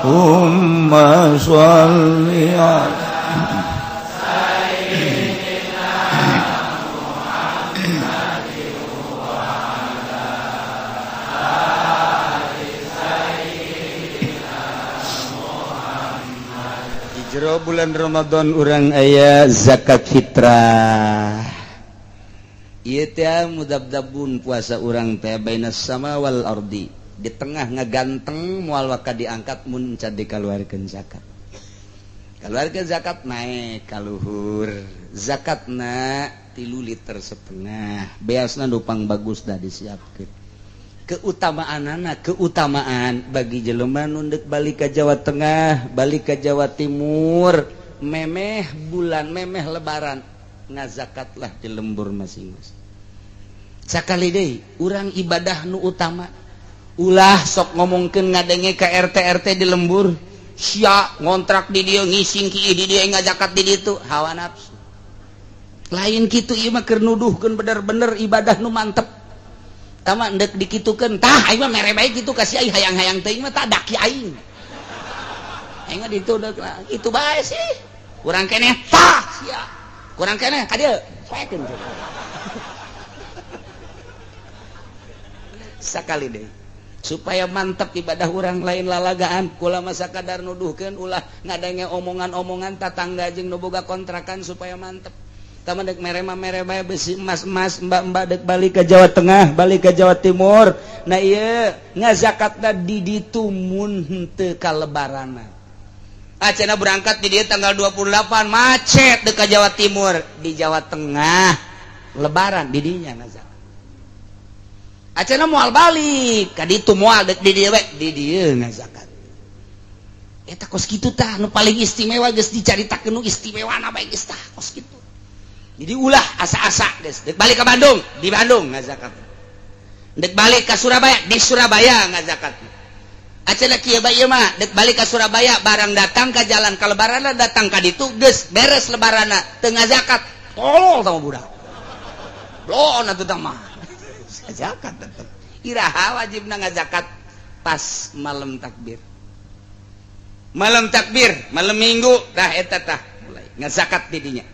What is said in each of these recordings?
Allahumma sholli ala Sayyidina Muhammad wa ala ali Sayyidina Muhammad. Di jero bulan Ramadan urang aya zakat fitrah. Ieu teh mudabdabun puasa urang teh bainas sama wal ardi, di tengah ngaganteng, moal waka diangkat mun can dikaluarkeun zakat. Kaluarkeun zakat naik ka luhur. Zakatna 3,5 liter. Beasna nu pang bagus dah disiapkeun. Keutamaan, keutamaan bagi jelema nu ndek balik ke Jawa Tengah, balik ke Jawa Timur, memeh bulan, memeh Lebaran, ngazakatlah di lembur masing-masing. Sakali deui, urang ibadah nu utama, ulah sok ngomongkeun ngadenge ke RT RT di lembur, sia ngontrak di dieu, ngising ki di dieu, ngazakat di ditu, hawa nafsu. Lain kitu, ieu mah keur nuduhkeun bener-bener ibadah nu mantep. Tama ndek dikitukeun tah, aing mah mere bae kitu ka si aing, hayang-hayang teuing mah tak daki aing. Aing mah ditu deuk kitu bae sih. Kurang keneh tah sia. Kurang keneh ka dieu, poekeun. Sakali deui, supaya mantap ibadah urang, lain lalagaan. Kula masa kadar nuduhkeun, ulah ngadenge omongan-omongan tatangga jeung nu boga kontrakan, supaya mantep. Tama dek mere mah mere bae, besi emas-emas, mbak-mbak dek balik ke Jawa Tengah, balik ke Jawa Timur. Nah, ieu ngazakatna di ditu mun henteu kalebarana. Acana berangkat di dieu tanggal 28, macet dek ka Jawa Timur, di Jawa Tengah Lebaran di dinya ngazakat. Acana moal balik ka ditu, moal, dek di dieu we, di dieu ngazakat. Eta kos kitu tah nu paling istimewa. Geus dicaritakeun nu istimewana bae geus tah kos kitu. Jadi ulah asa-asa geus dek balik ke Bandung, di Bandung ngazakat. Dek balik ke Surabaya, di Surabaya ngazakat. Acana kieu bae ieu mah, dek balik ke Surabaya, barang datang ke jalan ka Lebaran, datang ka ditu geus beres Lebaranna, teu ngazakat, tolol sama budak. Blon atuh tah mah. Zakat tetep. Iraha wajibna ngazakat? Pas malam takbir. Malam takbir, malam Minggu tah, eta tah mulai ngazakat di dinya.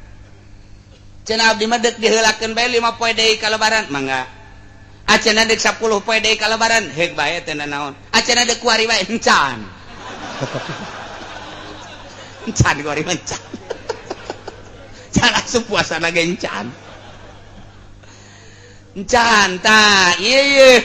Cenah abdi mah dek diheulakeun bae 5 poe deui ka Lebaran, mangga. Acenah dek 10 poe deui ka Lebaran, heuk bae teh naon. Acenah dek kuari bae, encan. Encan kuari mah encan. Can asup puasa ge encan. Encan tah, ieu ieu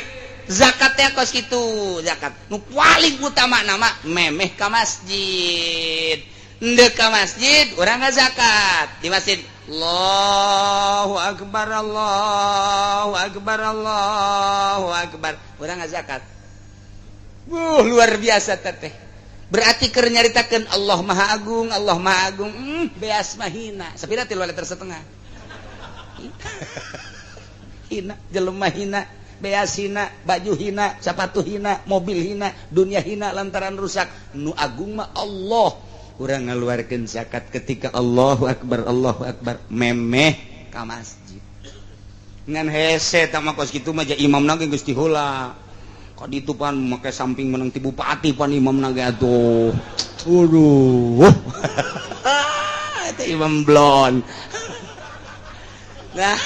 zakat teh kos kitu, zakat. Nu paling utama nama memeh ka masjid. Ndek ka masjid urang ngazakat di masjid. Allahu akbar, Allahu akbar, Allahu akbar. Urang ngazakat. Luar biasa teteh. Berarti keur nyaritakeun Allah Maha Agung, Allah Maha Agung. Beas mah hina. Sapira 3,5 liter. Hina, jelema hina, beas hina, baju hina, sepatu hina, mobil hina, dunia hina lantaran rusak. Nu agung mah Allah. Urang ngaluarkeun zakat ketika Allahu akbar, Allahu akbar, memeh ka masjid. Ngan hese tah mah kos kitu mah, ja imamna ge geus diheula. Ka ditu pan make samping menang ti bupati pan imamna ge atuh. Waduh. Eta imam blon. Nah,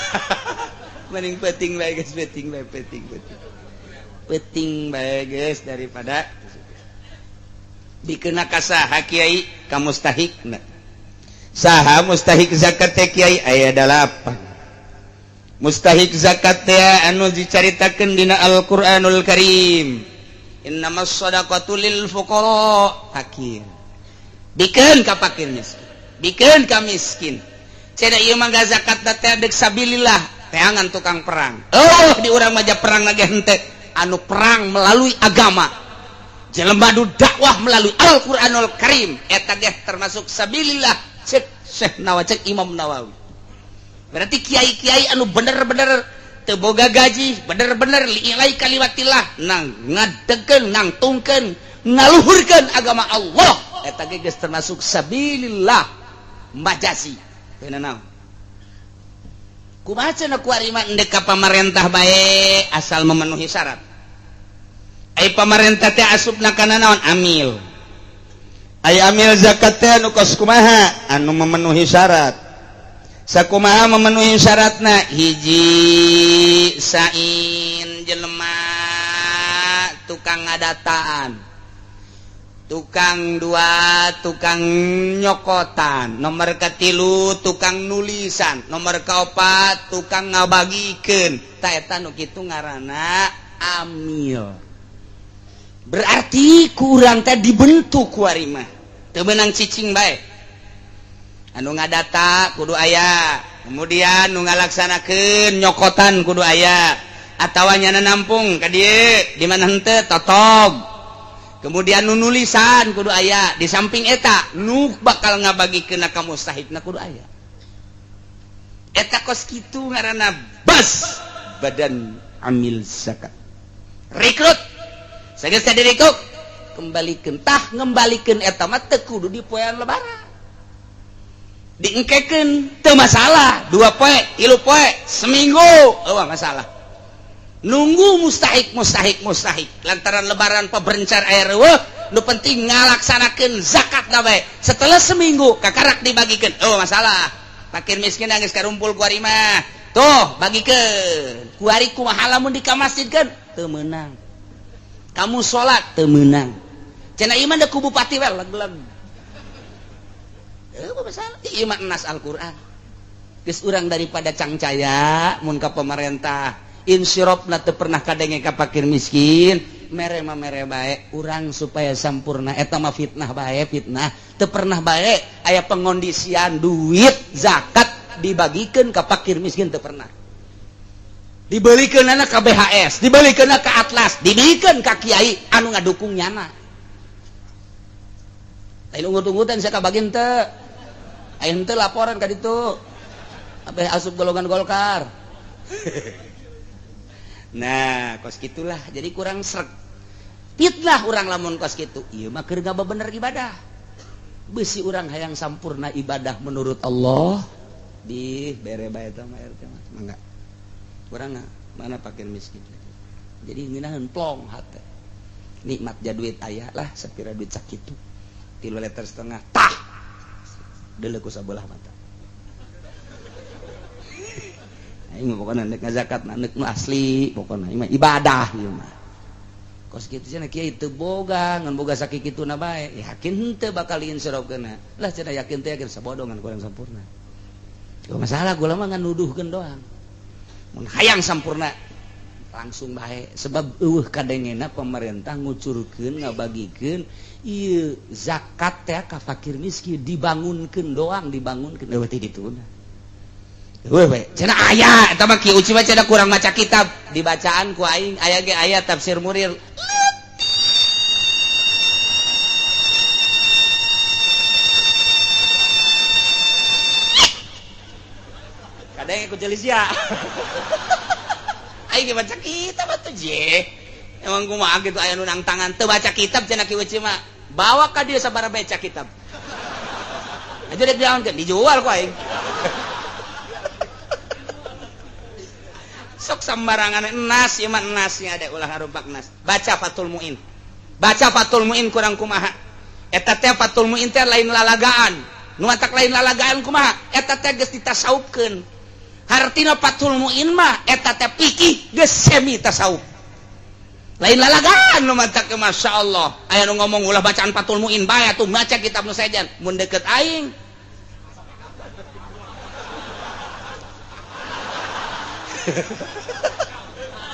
mending penting bae geus, penting bae, penting penting. Penting bae geus daripada dikena ka saha, Kiai? Ka mustahik. Saha mustahik zakat teh, Kiai? Aya dalapan mustahik zakat teh anu dicaritakeun dina Al-Qur'anul Karim. Innamas shadaqatu lil fuqara, fakir. Bikeun ka fakir miskin, bikeun ka miskin. Cenah ieu mah zakat teh dek sabilillah, teangan tukang perang. Oh, di urang mah perang lagi henteu, anu perang melalui agama, jelema nu dakwah melalui Al-Qur'anul Karim, eta ge termasuk sabilillah, cek Syekh Nawawi, cek Imam Nawawi. Berarti kiai-kiai anu bener-bener teu boga gaji, bener-bener li'ilai kalimatillah, nang ngadegeun, nangtungkeun, ngaluhurkeun agama Allah, eta ge geus termasuk sabilillah majasi. Teu naon, kumaha cenah kuari mah, endek ka pamarentah bae asal memenuhi syarat. Ai pamarentah teh asupna kana naon? Amil. Aya amil zakat teh anu kos kumaha anu memenuhi syarat. Sakumaha memenuhi syaratna? Hiji sain jelema tukang ngadataan, tukang dua tukang nyokotan, nomor katilu tukang nulisan, nomor kaopat tukang ngabagikeun. Ta eta nu kitu ngaranna amil. Berarti kurang teh dibentuk kuari mah teu meunang cicing bae. Anu ngadata kudu aya, kemudian nu ngalaksanakeun nyokotan kudu aya, atawa nyana nampung ka dieu di mana henteu totog. Kemudian nu nulisan kudu aya, di samping eta nu bakal ngabagikeun ka mustahikna kudu aya. Eta kos kitu ngaranna bas badan amil zakat. Rekrut sageus direkrut kembalikeun, tah ngembalikeun eta mah teu kudu di poean lebaran. Diengkekeun teu masalah, 2 poe, 3 poe, seminggu eueuh masalah. Nunggu mustahik mustahik mustahik lantaran lebaran peberencar air eueuh, nu penting ngalaksanakeun zakat na bae. Setelah seminggu kakarak dibagikeun, eueuh masalah. Fakir miskin geus karumpul kuari mah. Tuh bagikeun. Kuari kumaha lamun dikamasjidkeun? Teu meunang. Kamu salat teu meunang. Cenah ieu mah da ku bupati we leg-leg. Eueuh masalah. Ieu mah nas Al-Qur'an. Geus urang daripada cangcaya mun ka pemerintah insirofna teu pernah kadenge ka fakir miskin, mere mah mere bae urang supaya sampurna eta mah fitnah bae, fitnah teu pernah bae aya pengondisian duit zakat dibagikeun ka fakir miskin teu pernah. Dibelikeunana ka BHS, dibelikeunna ka Atlas, dibelikeun ka kiai anu ngadukung nyana. Lain ungut-ungutan sia kabagin teu. Aya henteu laporan ka ditu. Abeh asup golongan Golkar. Nah, kos gitulah jadi kurang sreg. Fitnah urang lamun kos kitu. Ieu mah keur ngabener ibadah. Beusi urang hayang sampurna ibadah menurut Allah di bere bae eta mah RT mah mangga. Urang mana fakir miskin. Jadi ngeunaheun plong hate. Nikmat ja duit aya lah sapira duit sakitu. 3,5 liter tah. Deuleu ku sabelah mata. Aing mah pokona nek ngazakat nek nu asli pokona ieu mah ibadah ieu mah. Kos kitu cenah kiai teu boga ngan boga sakikituna bae. Yakin henteu bakal diinsyarofkeunna. Lah cenah yakin teh yakin sabodongan kurang sampurna. Gak masalah gua mah ngan nuduhkeun doang. Mun hayang sampurna langsung bae sebab eueuh kadengena pemerintah ngucurkeun ngabagikeun ieu zakat teh ka fakir miskin dibangunkeun doang dibangunkeun eueuh teh dituna. Eueuh we cenah aya eta mah Ki Uci mah cenah kurang maca kitab dibacaan ku aing aya ge aya tafsir Murir. Kadang ku jelisia. Aing baca kitab atuh je. Emang kumaha kitu aya nu nang tangan teu baca kitab cenah Ki Uci mah. Bawa ka dieu sabaraha baca kitab. Aja dek diaonkeun dijual ku aing. Sok sembarangan enas ieu mah enasnya ada ulah harupak nas. Baca Fathul Muin. Baca Fathul Muin kurang kumaha. Eta teh Fathul Muin teh lain lalagaan. Nu matak lain lalagaan kumaha? Eta teh geus ditasawufkeun. Hartina Fathul Muin mah eta teh fikih geus semi tasawuf. Lain lalagaan nu matak Masya Allah. Aya nu ngomong ulah bacaan Fathul Muin bae atuh maca kitab nu sejen. Mun deket aing.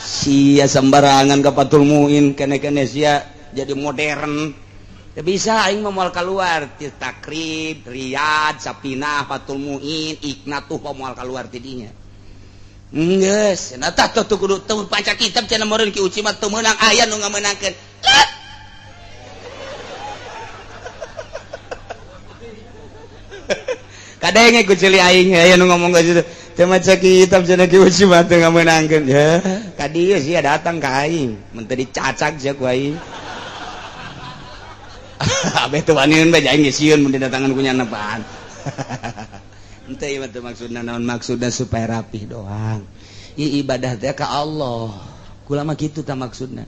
Sia sembarangan ka Fathul Muin kene-kene sia jadi modern. Teu bisa aing mah moal kaluar ti Takrib, Riyad, Sapinah, Fathul Muin, Iknatuh moal kaluar ti dinya. Geus, cenah tah tuh kudu teu baca kitab cenah meureun Ki Uci mah teu meunang aya nu ngamenangkeun. Kadenge ku ceuli aing aya nu ngomong ka situ. Teu maca kitab cenah Ki Uci mah teu ngamenangkeun. Ya, ka dieu sia datang ka aing, mun teu dicacag sia ku aing. Abeh teu waniun bae aing geus sieun mun didatangan ku nyana apaan. Henteu ieu mah teu maksudna naon, maksudna supaya rapih doang. Ieu ibadah teh ka Allah. Kula mah kitu tah maksudna.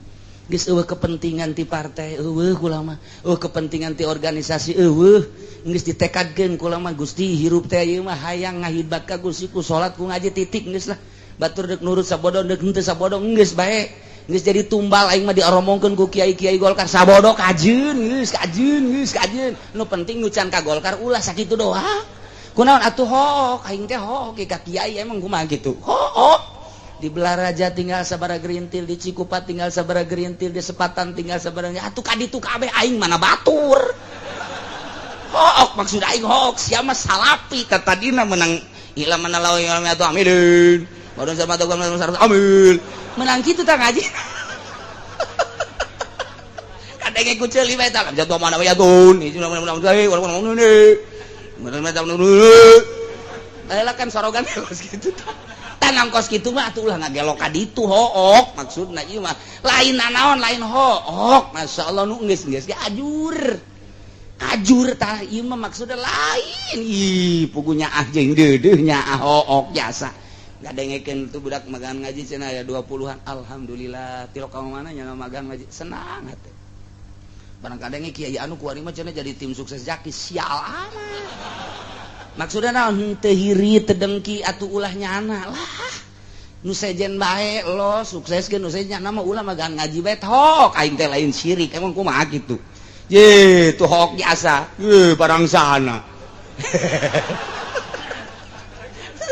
Geus eueuh kepentingan ti partai, eueuh kula mah. Eueuh kepentingan ti organisasi, eueuh. Geus ditekadkeun kula mah, Gusti, hirup teh ieu mah hayang ngahidmat ka Gusti ku salat, ku ngaji, titik, geus lah. Batur deuk nurut sabodo, deuk henteu sabodo, geus bae. Geus jadi tumbal aing mah dioromongkeun ku kiai-kiai Golkar sabodo, kajeun geus, kajeun geus, kajeun. Nu penting nu can ka Golkar ulah, sakitu doang. Kunaon atuh hook aing teh, hook ka kiai, emang kumaha kitu? Hook. Di Balaraja tinggal sabara gerintil, di Cikupa tinggal sabara gerintil, di Sepatan tinggal sabara, atuh ka ditu kabeh aing mana batur. Hook maksud aing, hook siapa salapi tadina menang ila mana lawan yang atuh amilin. Baru sama tuh amil. Menang kitu tah ngaji. Kadang ikut ceuli bae tah jatuh mana ya tun. Ini kan sorogan kos gitu, tanam kos gitu mah atuh ulah ngagelok ka ditu. Hook maksudna ieu mah lain nanaon, lain hook. Masya Allah, nu geus geus ge ajur ajur tah, ieu mah maksudna lain. Ih, pugunya ah jeung deudeuh nya, hook jasa ngadengekeun tuh budak magang ngaji cenah aya 20-an. Alhamdulillah, ti lokal mana nya magang ngaji, senang hati. Barang kadenge kiai anu kuari mah cenah jadi tim sukses Jaki, sial amat. Maksudna naon? Teu hiri, teu dengki, atuh ulah nyana lah. Nu sejen bae lo sukseskeun, nu sejen mah ulah, magang ngaji bae tok. Aing teh lain syirik, emang kumaha kitu ye tuh, hok biasa ye barang sana.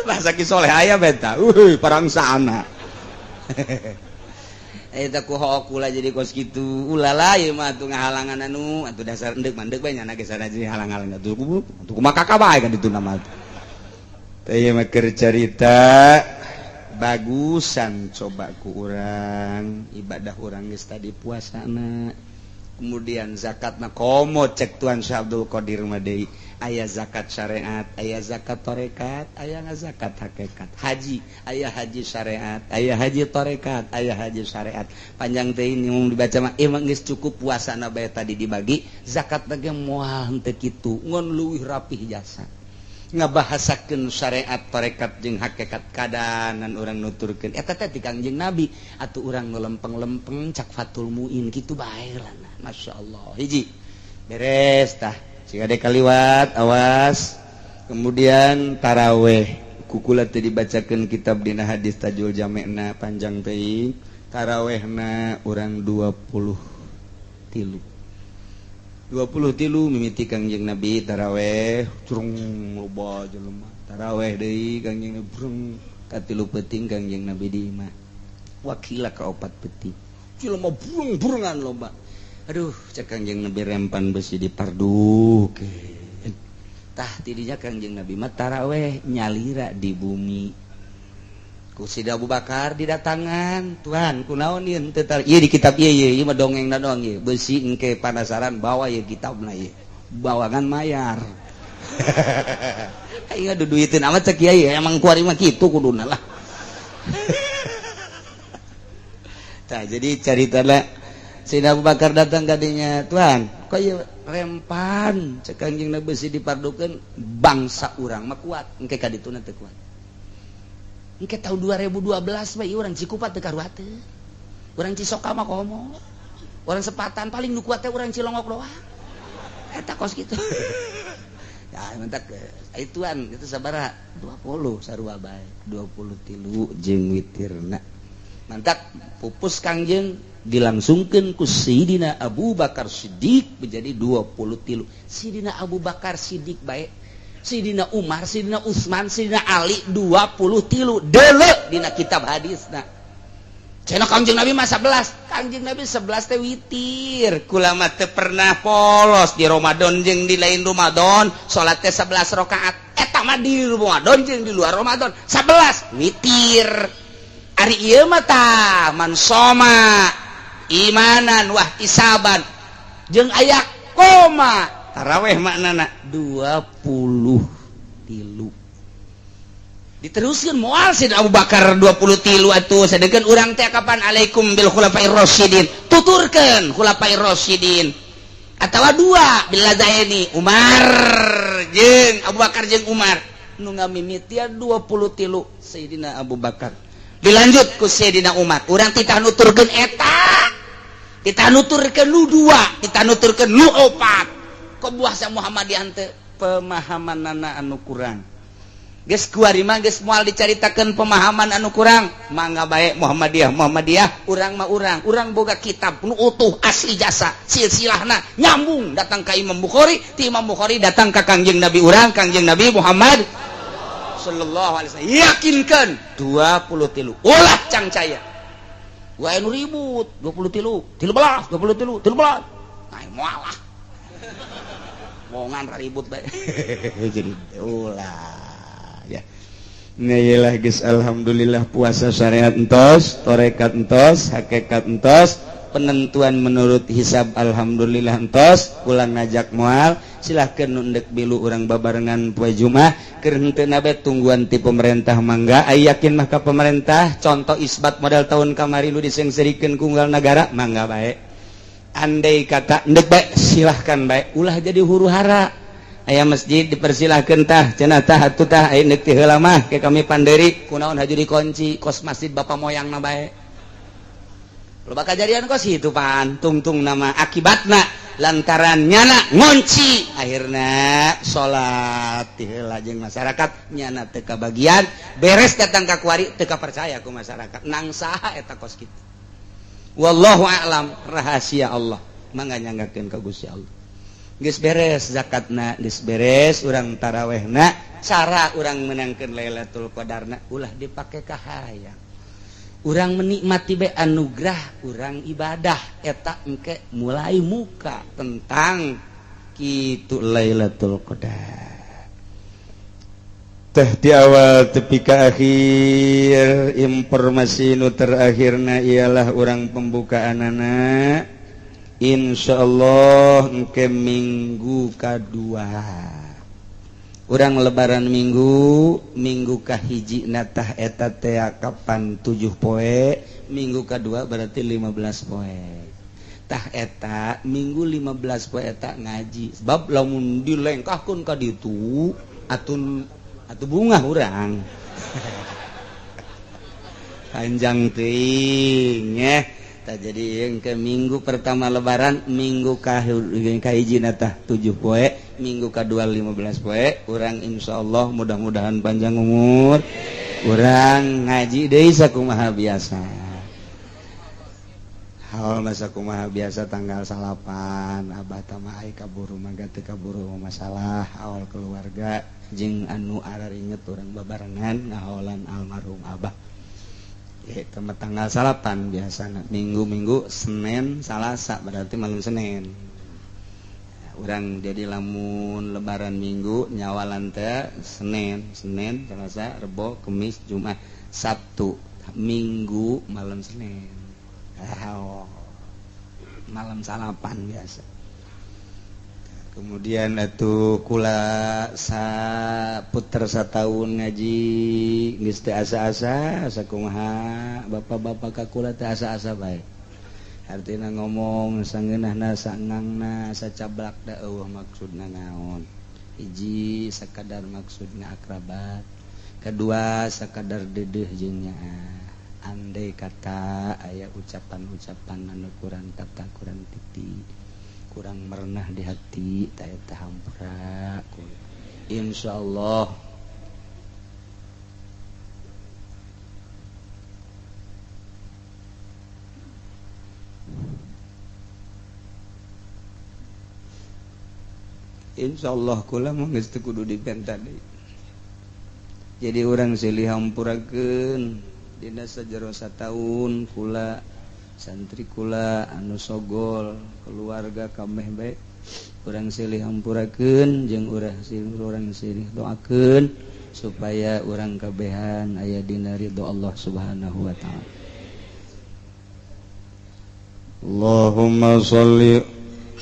Bahasa Ki Soleh aya beta, euy, parang sana. Eta ku hook ulah jadi kos kitu, ulah lah ieu mah atuh ngahalangan anu atuh dasar endek mandek bae nyana ge sana jadi halang-halang atuh atuh kumaha kakak bae kan ditu nama teh. Ieu mah keur carita bagusan. Coba ku urang ibadah urang geus tadi puasana, kemudian zakatna. Komo cek Tuan Syekh Abdul Qadir mah deui, aya zakat syariat, aya zakat tarekat, aya zakat hakikat. Haji, aya haji syariat, aya haji tarekat, aya haji syariat. Panjang teh ini mau dibaca mah. Emang geus cukup puasana bae tadi dibagi zakat ge moal henteu kitu, ngon leuwih rapih jasa ngabahasakeun syariat, tarekat jeung hakikat. Kadanan urang nuturkeun eta teh ti Kangjeng Nabi atuh, urang nu lempeng-lempeng cak Fatul Muin kitu bae lah. Masya Allah, hiji beres tah. Jika ada kaliwat, awas. Kemudian taraweh kukula teu dibacakeun kitab dina hadis Tajul Jamena, panjang teuing. Tarawehna urang 20 tilu, 20 tilu mimiti Kangjeng Nabi taraweh, curung loba jelema taraweh deui. Kangjeng Nabi brung katilu peuting, Kangjeng Nabi di imah wakila ka opat peuting, jelema burung-burungan loba. Aduh, cek Kangjeng Nabi, rempan besi dipardukeun. Tah, tidinya Kangjeng Nabi mah taraweh nyalira di bumi. Ku Sida Abu Bakar didatangan, "Tuhan, kunaon ieu teu?" Ieu di kitab ieu, ieu ieu mah dongengna doang ieu. Besi engke panasaran bawa ieu kitabna, ieu bawangan mayar. Aing duduiteun amat cek kiai, emang kuari mah kitu kuduna lah. Tah, jadi caritana Sayyidina Abu Bakar datang kadinya, "Tuhan, kok ieu rempan?" Cek Kangjeng Nabi, besi dipardukeun, bangsa urang mah kuat, engke ka dituna teu kuat. Engke tahun 2012 mah ieu urang Cikupa teu karuateun, urang Cisoka mah komo, urang Sepatan paling nu kuat teh urang Cilongok doang. Eta kos kitu ya, mentak ituan itu sabaraha? 20 sarua bae, 20 tilu jeung witirna. Mantak pupus Kangjeng dilangsungkan ku Sidina Abu Bakar Siddiq menjadi 20 tilu. Sidina Abu Bakar Siddiq baik, Sidina Umar, Sidina Utsman, Sidina Ali 20 tilu dele dina kitab hadisna. Cenah Kangjeng Nabi mah 11. Kangjeng Nabi 11 teh witir. Kula mah teu pernah polos di Ramadan jeung di lain Ramadan salat teh 11 rakaat. Eta mah di Ramadan jeung di luar Ramadan 11 witir. Ari ieu mah tah man soma imanan wahtisaban jeung aya koma taraweh, maknana 20 tilu. Diteruskan moal Sayyidina Abu Bakar 20 tilu atuh, sedangkan urang teh kapan? Alaikum bil khulafair rasyidin, tuturkeun khulafair rasyidin atawa dua billazaini, Umar jeung Abu Bakar jeung Umar. Nu ngamimitian 20 tilu Sayyidina Abu Bakar, dilanjut ku Sayyidina Umar. Urang titah nuturkeun eta. Kita nuturkeun nu dua, kita nuturkeun nu opat. Kok buah sa Muhammadiyah teh pemahamanana anu kurang. Geus kuari mah geus moal dicaritakeun pemahaman anu kurang. Mangga bae Muhammadiyah, Muhammadiyah, urang mah urang. Urang boga kitab nu utuh asli jasa silsilahna nyambung datang ka Imam Bukhari, ti Imam Bukhari datang ka Kangjeng Nabi urang, Kangjeng Nabi Muhammad sallallahu alaihi wasallam. Yakinkan 23 ulah cangcaya. Wae nu ribut 23, 13, 23, 13. Nah, moal lah. Wongan ribut bae. Jadi ulah ya. Nah, geus alhamdulillah puasa syariat entos, torekat entos, hakikat entos, penentuan menurut hisab alhamdulillah entos, ulang ngajak moal, silahkan nu ndek milu urang babarengan poe Jumat, keur henteu na bae tungguan ti pemerintah mangga, ai yakin mah ka pemerintah, contoh isbat model tahun kamari nu disengserikeun ku unggal nagara, mangga bae. Andai kata ndek bae silahkan bae, ulah jadi huru hara. Aya masjid dipersilahkan tah cenah tah atuh tah aya neuk ti heula mah ke kami panderi kunaon haju dikunci kos masjid bapak moyangna bae. Loba kajadian kos itu pan tungtung nama akibatna lantaran nyana ngunci akhirna salat ti heula jeung masyarakat nyana teu kabagian beres datang ka kuari teu kapercaya ku masyarakat nang saha eta kos kitu. Wallahu a'lam, rahasia Allah mangga nyanggakeun ka Gusti Allah. Geus beres zakatna, geus beres urang tarawehna, cara urang menangkeun Lailatul Qadarna ulah dipake kahayang. Urang menikmati be anugerah urang ibadah eta engke mulai muka tentang kitu Lailatul Qadar. Teh di awal tepi ka akhir informasi nu terakhirna ialah urang pembukaanana insyaallah engke minggu kadua. Urang lebaran minggu, minggu kahiji natah eta teh kapan 7 poe, minggu kadua berarti 15 poe. Tah eta minggu 15 poe eta ngaji. Sebab lamun dilengkahkeun ka ditu atun atuh bungah urang. Panjang teuing nya. Tah jadi yang ke minggu pertama lebaran, minggu kahiji natah 7 poe, minggu kedua 15 poe, urang insyaallah mudah-mudahan panjang umur, urang ngaji deui sakumaha biasa. Haul mah sakumaha biasa tanggal 9, abah tama ai kaburu mangga teu kaburu masalah awal keluarga jeung anu araringet urang babarengan ngahaolan almarhum abah. Ya, tempat tanggal 9 biasa minggu-minggu Senin Salasa berarti malam Senin. Urang jadi lamun lebaran minggu nyawalan teh Senin, Senin, Selasa, Rebo, Kemis, Jumat, Sabtu, Minggu malam Senin. Oh, malam salapan biasa. Kemudian atuh kula saputer satahun ngaji geus teu asa-asa sakumaha bapak-bapak ka kula teu asa-asa bae. Artina ngomong sangeunahna sangangna sacablak da eueuh maksudna naon. Hiji sakadar maksudna akrabat, kedua sakadar deudeuh jeung nyaah. Andai kata aya ucapan-ucapan anu kurang tata kurang titi, kurang merenah di hati, ta eta hampura. Insyaallah insyaallah kula mah geus teu kudu dipenta deui. Jadi urang silih hampurakeun dina sajero sataun kula santri kula anu sogol keluarga kameh bae urang silih hampurakeun jeung urang silih doakeun supaya urang kabehan aya dina ridho Allah Subhanahu wa taala. Allahumma shalli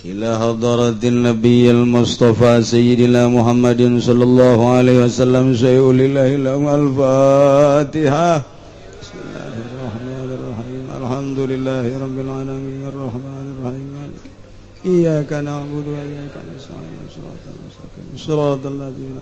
ila hadratin nabiyil mustafa sayyidina Muhammadin sallallahu alaihi wasallam sayyulillahi al-fatihah. Bismillahirrahmanirrahim. Alhamdulillahi rabbil alamin arrahmanir rahim. Iyyaka na'budu wa iyyaka nasta'in. Shiratal mustaqim. Shiratal ladzina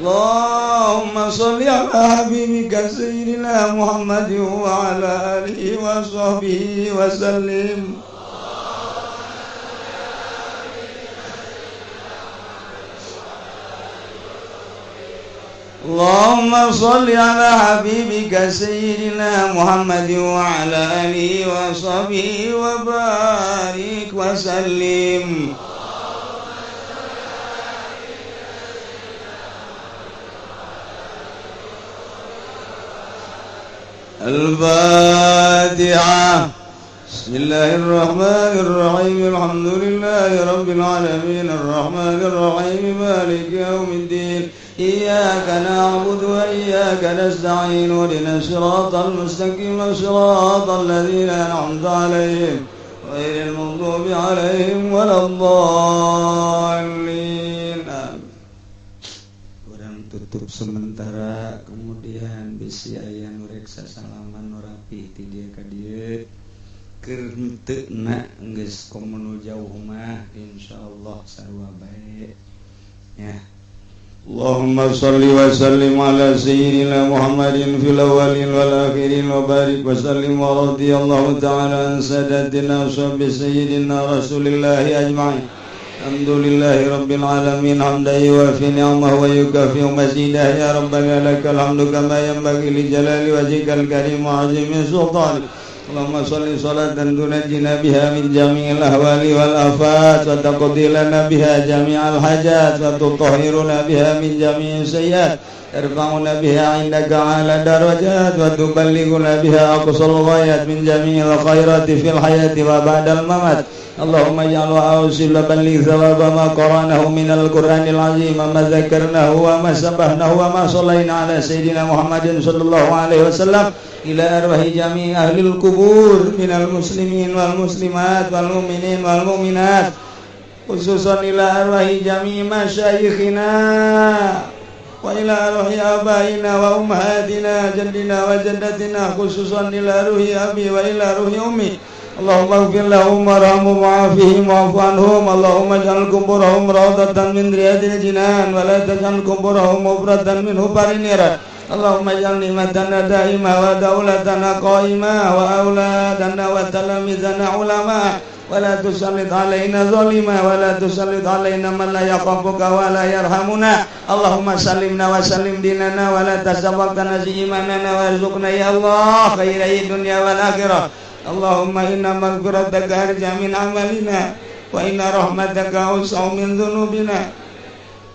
اللهم صل على حبيبك سيدنا محمد وعلى آله وصحبه وسلم. اللهم صل على حبيبك سيدنا محمد وعلى آله وصحبه وبارك وسلم. الفاتحة. بسم الله الرحمن الرحيم. الحمد لله رب العالمين الرحمن الرحيم مالك يوم الدين إياك نعبد وإياك نستعين اهدنا الصراط المستقيم صراط الذين أنعمت عليهم غير المغضوب عليهم ولا الضالين. Orang tutup sementara, kemudian bisi aya nu rek sasalaman nu rapi ti dieu ka dieu keur henteu na geus komo nu jauh mah insyaallah sarua bae ya. Allahumma salli wa sallim ala sayyidina Muhammadin fil awwalin wal akhirin wa barik wa sallim wa radiyallahu ta'ala an sadatina sahabi sayyidina Rasulillahi ajma'in. Alhamdulillahi rabbil alamin hamdan yuwafi ni'amahu wa yukafi mazidah ya rabbana lakal hamdu kama yanbaghi li jalali wajhikal karim wa 'azimi sultanik. Allahumma shalli salatan tunajjina biha min jami'il ahwali wal afat wa taqdi lana biha jami'al hajat wa tutahhiruna biha min jami'is sayyi'at tarfa'una biha 'indaka 'ala darajat wa tuballighuna biha aqsal ghayat min jami'il khairati fil hayati wa ba'dal mamat. Allahumma ij'al wa awsil balligh thawaba ma qara'nahu minal Qur'anil 'azim ma dzakarnahu wa ma sabbahnahu wa ma shallaina 'ala sayyidina Muhammadin sallallahu alaihi wasallam ila arwahi jami' ahlil kubur minal muslimin wal muslimat wal mu'minin wal mu'minat khususan ila arwahi jami' masyayikhina wa ila arwahi abaina wa ummahatina jaddina wa jaddatina khususan ila ruhi abi wa ila ruhi ummi. Allahumma ighfir lahum warhamhum wa'afihim wa'fu anhum. Allahumma ij'al kuburahum rawdatan min riyadil jinan wa la taj'al kuburahum mufratan min hufarin niran. Allahumma ij'al ni'matana da'imah wa daulatana qa'imah wa auladana wa talamizana ulama wa la tusallit alaina zalima wa la tusallit alaina man la yakhafuka wa la yarhamuna. Allahumma sallimna wa sallim dinana wa la tasawwaqna imanana warzuqna ya Allah khairai dunya wal akhirah. Allahumma inna maghfirataka arja min amalina wa inna rahmataka awsa'u min dhunubina.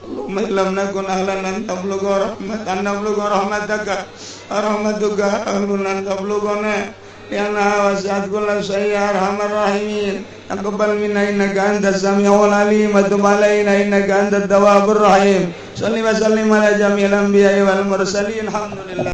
Allahumma illam nakun ahlan an tablugha rahmatan nablugha rahmataka rahmatuka ahlun an tablughana li'annaha wasi'at kulla syai'in ya arhamar rahimin. Taqabbal minna innaka antas samiul alim wa tub alaina innaka antat tawwabur rahim. Shalli wa sallim ala jami'il anbiya'i wal mursalin. Alhamdulillah.